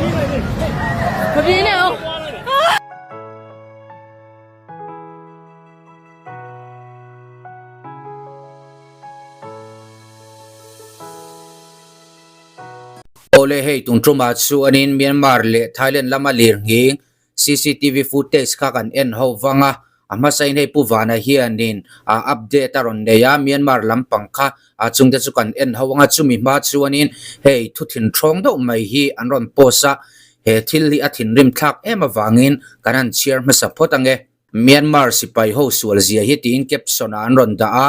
Ka vi leh aw. Awle hei tun tumah chuanin Myanmar leh Thailand lama lirnghing cctv footage kha kan en ho vang a, a hmasain hei Pu Vana hianin a update a rawn nei a, Myanmar lampang kha a chungte chu kan en ho ang a, chumi hma chuanin hei thu thinthawng deuh mai hi an rawn post a, he thil hi a thinrim thlak em avangin kan han chhiar hmasa phawt ang e. Myanmar sipai ho sual zia hi tiin caption ah an rawn dah a,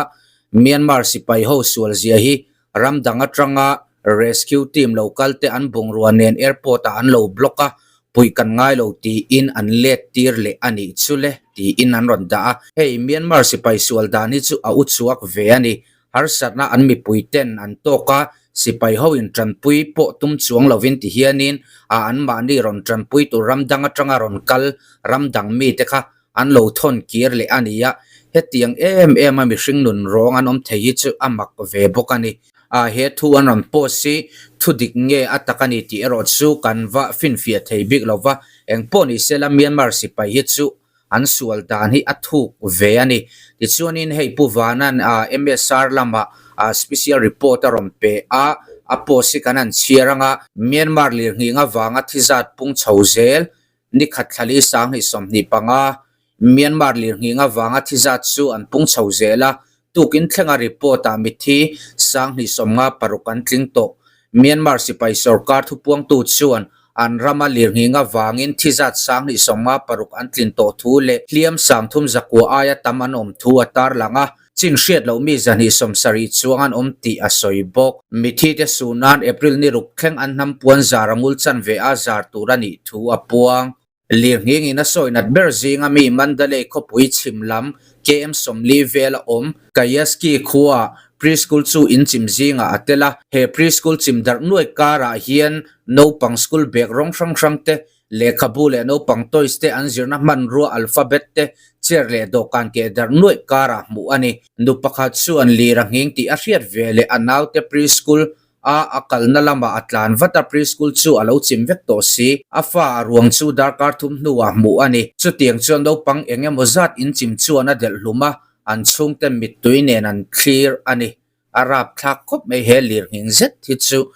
Myanmar sipai ho sual zia hi ram dang atanga rescue team lo kal te an bungrua nen airport ah an lo block a, puih kan ngai lo tiin an let tir leh a nih chu le tiin an rawn dah a. Hei Myanmar sipai sual dan hi chu a u chhuak ve a ni, harsatna an mipui ten an tawk a, sipai ho in tanpui pawh tum chuang lovin ti hianin a anmahni rawn tanpui tur ram dang atanga rawn kal ram dang mite kha an lo thawn kir leh a ni a, hetiang em em a mihring nun rawng an awm thei hi chu a mak ve bawk a ni. A he thu an rawn post hi thu dik nge a tak a ni tih erawh chu kan va finfiah thei bik lo va, engpawh ni sela Myanmar sipai hi chu an sual dan hi a thuk ve a ni. Tichuanin hei Pu Vanan MSR lamah special report a rawn pe a, a post hi kan han chhiar ang a, Myanmar lirnghing avanga thi zat pung chho zel Ni khat thlali 2025, Myanmar lirnghing avanga thi zat chu an pung chho zel a, tukin thlenga report-ah mitthi 2056 an tling tawh. Myanmar sipai sorkar thupuangtu chuan an rama lirnghing avangin thi zat 2056 an tlin tawh thu leh hliam 33 aia tam an awm thu a tarlang a. Chin hriat loh mi 270 chuang an awm tih a sawi bawk. Mithite su nan April ni ruk thleng an hnam puan zar a ngul chan ve a zar tur a nih thu a puang. Lirnghing in a sawi nat ber zinga mi Mandalay khawpui chhim lam KM 40 vel a awm Kayaski khua preschool chu in chim zingah a tel a. He preschool chim darh nuai karah hian naupang school bag rawng hrang hrang te Lehkhabu leh naupang toys te an zirna hmanrua alphabet te chair leh dawhkan keh darh nuaih karah hmuh a ni. Nu pakhat chuan lir a nghing tih a hriat ve leh a naute preschool a a kalna lamah a tlan vat a, preschool chu a lo chim vek tawh si. A fa a ruang chu darkar thum hnuah hmuh a ni. Chutiang chuan naupang eng emaw zat inchim chuan a delh hlum a, an chhungte mittui nen an thlir a ni. A rapthlak khawp mai he lir nghing zet hi chu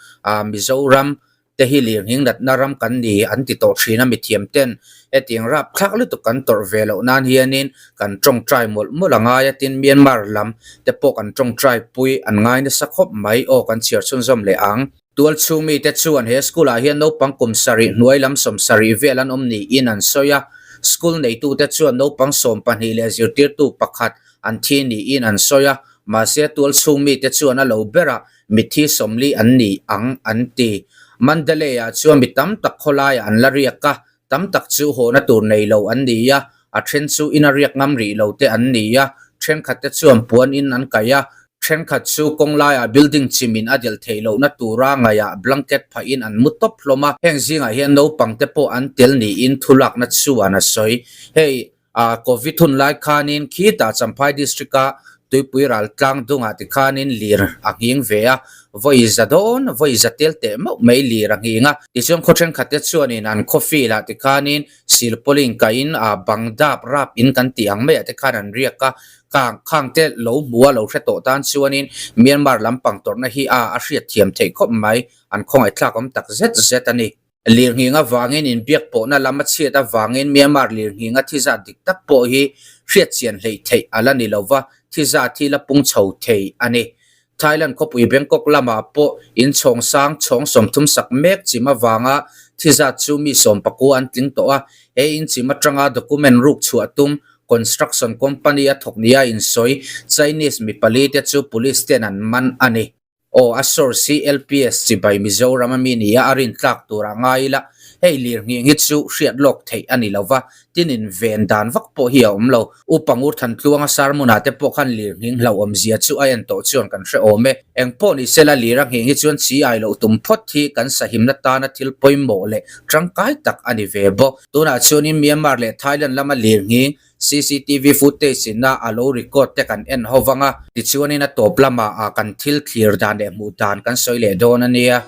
Mizoram te hi lirnghing natna ram kan ni an ti tawh thin a mithiam ten hetiang rapthlak lutuk kan tawrh ve loh nan hianin kan tawngtai mawlh mawlh a ngai a tin Myanmar lam te pawh kan tawngtai pui an ngai nasa khawp mai aw kan chhiar chhunzawm leh ang. Tualchhung mite chuan he school ah hian naupang kum sarih hnuai lam 70 vel an awm niin an sawi a, school neitute chuan naupang 12 leh zirtirtu pakhat an thi niin an sawi a, mahse tualchhung mite chuan a lo berah Mitthi 40 an ni ang an ti. Mandalay-ah chuan mi tam tak khawlaiah an la riak a, tam tak chu hawhna tur nei lo an ni a, a then chu ina riak ngam rih lo te an ni a, thenkhat te chuan puan in an kaih a, thenkhat chu kawng laiah building chimin a delh theih lohna tura ngaihah blanket phahin an mu tawp hlawm a, heng zingah hian naupang te pawh an tel niin thulakna chuan a sawi. Hei. A Covid hun lai khanin khitah Champhai District-a tuipui ral tlang dungah tikhanin lir a nghing ve a, vawi za dawn, vawi za tel teh mauh mai lir a nghing a. Tichuan khaw thenkhatte chuanin an khawfil ah tikhanin silpauline kahin a bang dap rap in kan tih ang maiah te khan an riak a, kang khang te lo hmu a lo hre tawh tan chuanin Myanmar lampang tawrhna hi a a hriatthiam theih khawp mai, an khawngaih thlak awm tak zet zet a ni. Lirnghing avangin inbiak pawhna lam a chhiat avangin Myanmar lirnghinga thi zat dik tak pawh hi hriatchian hleih theih a la ni lo va, thi zat hi la pung chho thei a ni. Thailand khawpui Bangkok lamah pawh inchhawng sang chhawng 30 sak mek chim avanga thi zat chu mi 19 an tling tawh a, he inchim atanga document ruk chhuah tum construction company a thawk nia insawi Chinese mi pali te chu police ten an man a ni. Aw, a source hi LPS chibai Mizoram a mi nia a rin tlak tur a ngai ila, hei lirnghing hi chu hriat lawk theih a ni lo va, tin in ven dan vak pawh hi a awm lo. Upa Ngur Thantluanga sermon ah te pawh khan lirnghing hlauhawm zia chu a en tawh chuan kan hre awm e. Eng pawh ni sela lir a nghing hi chuan chi ai loh tum phawt hi kan sahimna tana thil pawimawh leh tangkai tak a ni ve bawk. Tunah chuanin Myanmar leh Thailand lama lirnghing Cctv footage in a a lo record te kan en ho vang a, tichuanin a tawp lamah a kan thil thlir dan leh hmuh dan kan sawi leh dawn a nia.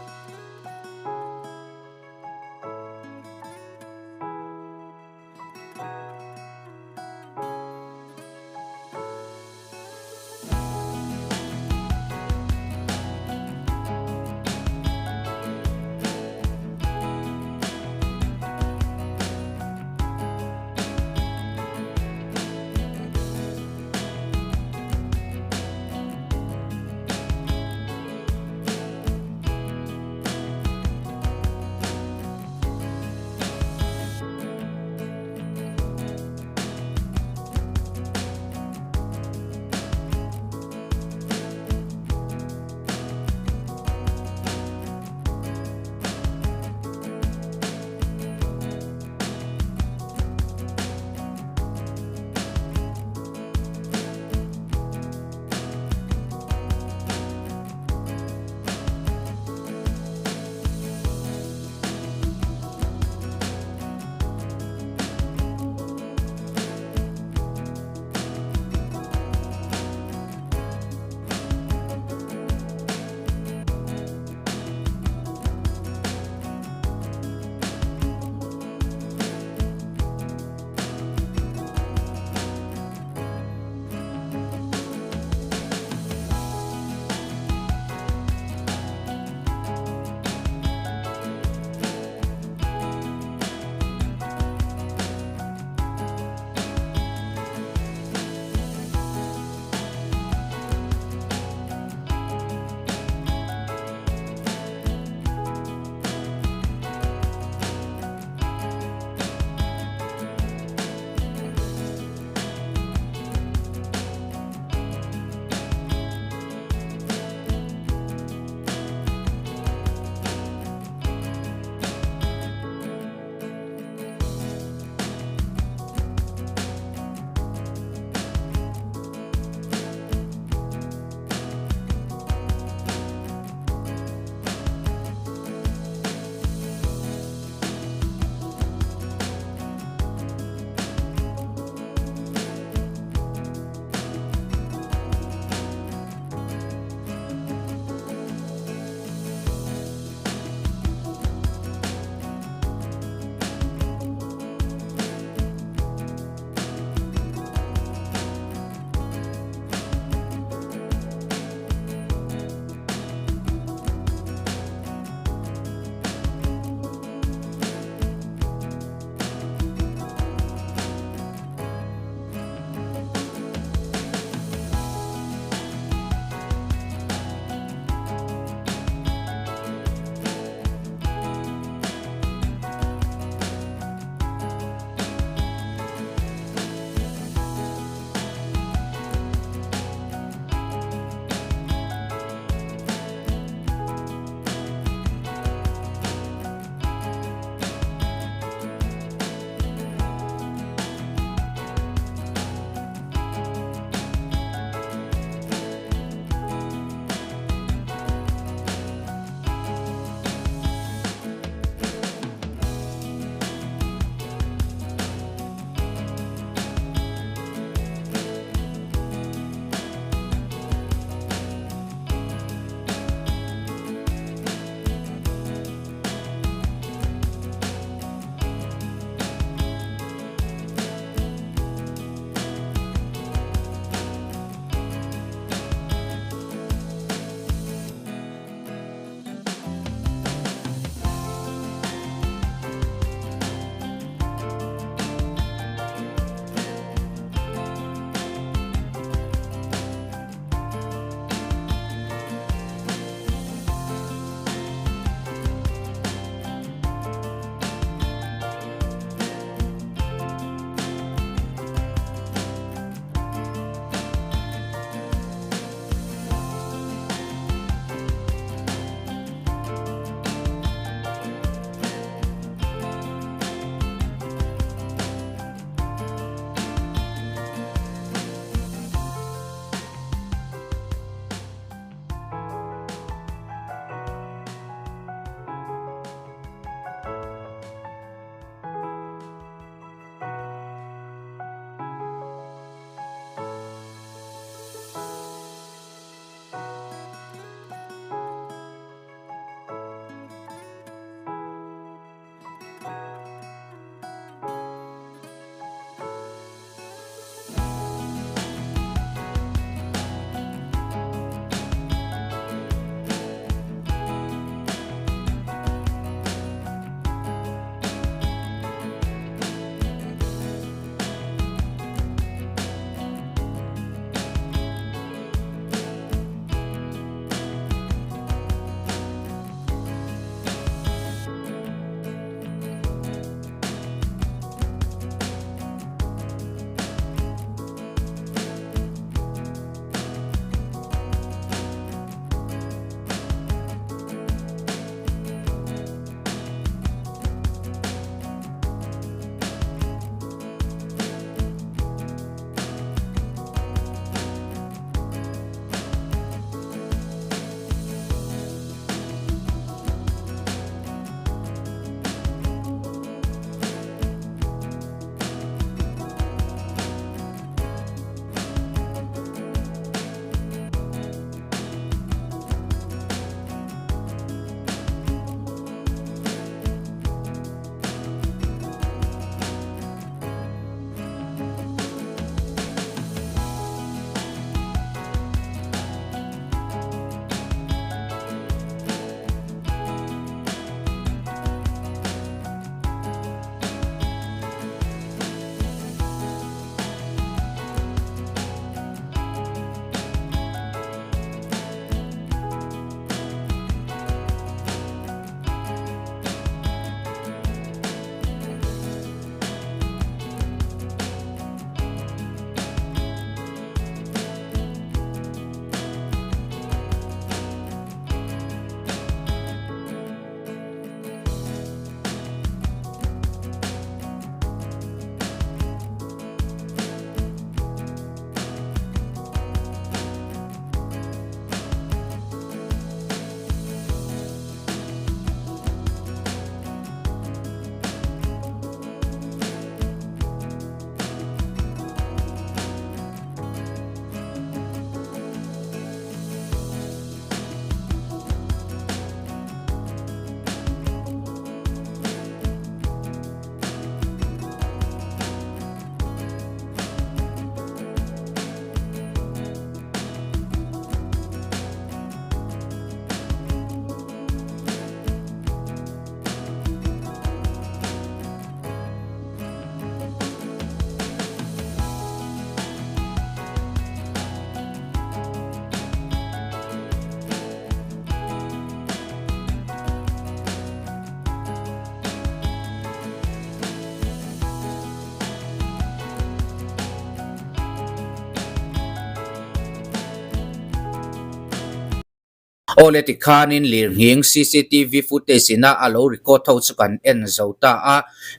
Awle tikhanin lirnghing cctv footage ina a lo record ho chu kan en zo ta a,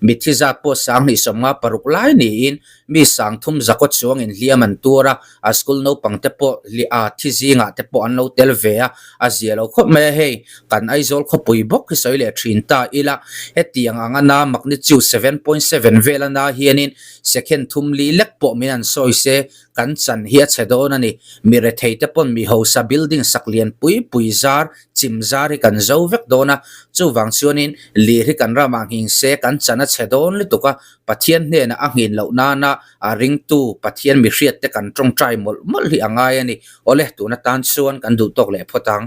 mitthi zat pawh 26 lai niin mi 30 zakaw chuangin hliam an tur a, a school naupang te pawh a thi zingah te pawh an lo tel ve a, a zia lo khawp mai a hei kan Aizawl khawpui bawk hi sawi leh thin ta ila hetiang anga na magnitude 7.7 vel ana hianin second thum li lek pawh min an sawi se Kan chan hi a chhe dawn a ni. Mi rethei te pawn mi hausa building sak lian pui pui zar, chim zar hi kan zo vek dawn a. Chuvang chuanin lir hi kan ramah nghing se kan chan a chhe dawn lutuk a, Pathian hnenah a nghin loh nana a ringtu Pathian mihriat te kan tawngtai mawlh mawlh hi a ngai a ni. Awle, tun atan chuan kan duh tawk leh phawt ang.